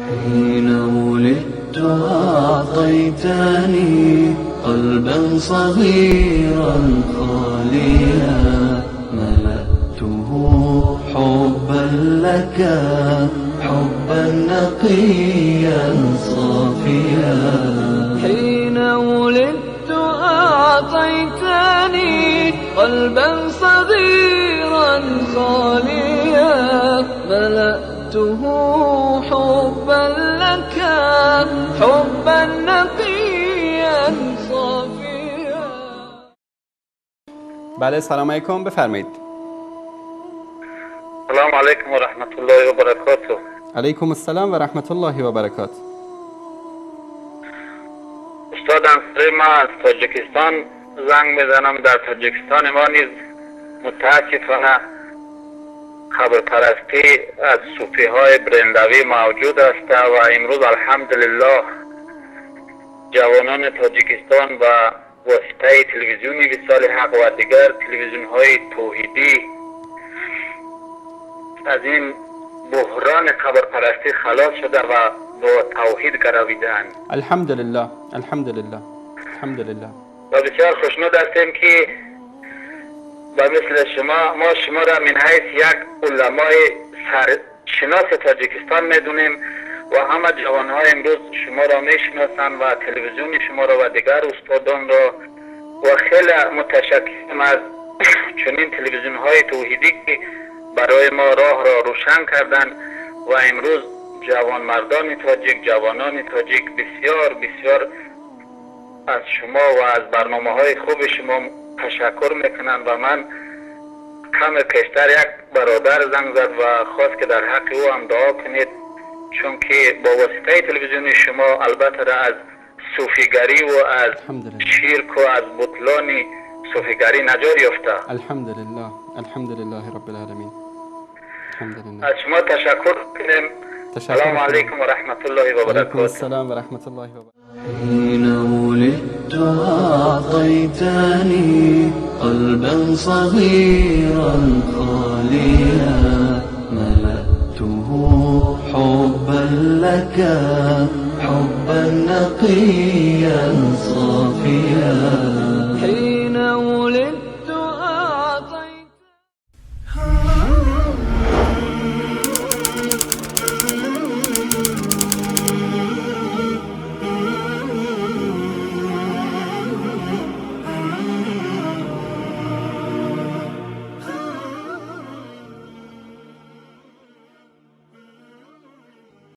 حين ولدت أعطيتني قلبا صغيرا خاليا ملأته حبا لك حبا نقيا صافيا. حين ولدت أعطيتني قلبا صغيرا خاليا ملأته حبا لك حبا نقيا صافيا. بله، سلام علیکم، بفرمایید. سلام علیکم و رحمت الله و برکاته. علیکم السلام و رحمت الله و برکاته. استاد انصاری، ما از تاجیکستان زنگ میزنم. در تاجیکستان ما نیز متاسفانه قبرپرستی از صوفی های برندوی موجود است و امروز الحمدلله جوانان تاجیکستان با واسطه تلویزیون وصال حق و دیگر تلویزیون های توحیدی از این بحران قبرپرستی خلاص شده و با توحید گرویدند. الحمدلله، الحمدلله، الحمدلله. و بسیار خوشنود هستیم که به مثل شما، ما شما را من حیث یک علمای سرشناس تاجیکستان میدونیم و همه جوانهای امروز شما را میشناسند و تلویزیون شما را و دیگر استادان را و خیلی متشکرم از چنین تلویزیون های توحیدی که برای ما راه را روشن کردند و امروز جوانمردان تاجیک، جوانان تاجیک بسیار بسیار از شما و از برنامه های خوب شما تشکر میکنند. و من کم پیشتر یک برادر زنگ زد و خواست که در حق او هم دعا کنید، چون که با واسطه تلویزیون شما البته را از صوفیگری و از الحمدلله. شرک و از بطلان صوفیگری نجات یافته. الحمدلله، الحمدلله رب العالمین، الحمدلله. از شما تشکر کنیم. تشکر. سلام علیکم و رحمت الله و علیکم برکاته. السلام و رحمت الله و برکاته. حين ولدت أعطيتني قلبا صغيرا خاليا ملأته حبا لك حبا نقيا صافيا.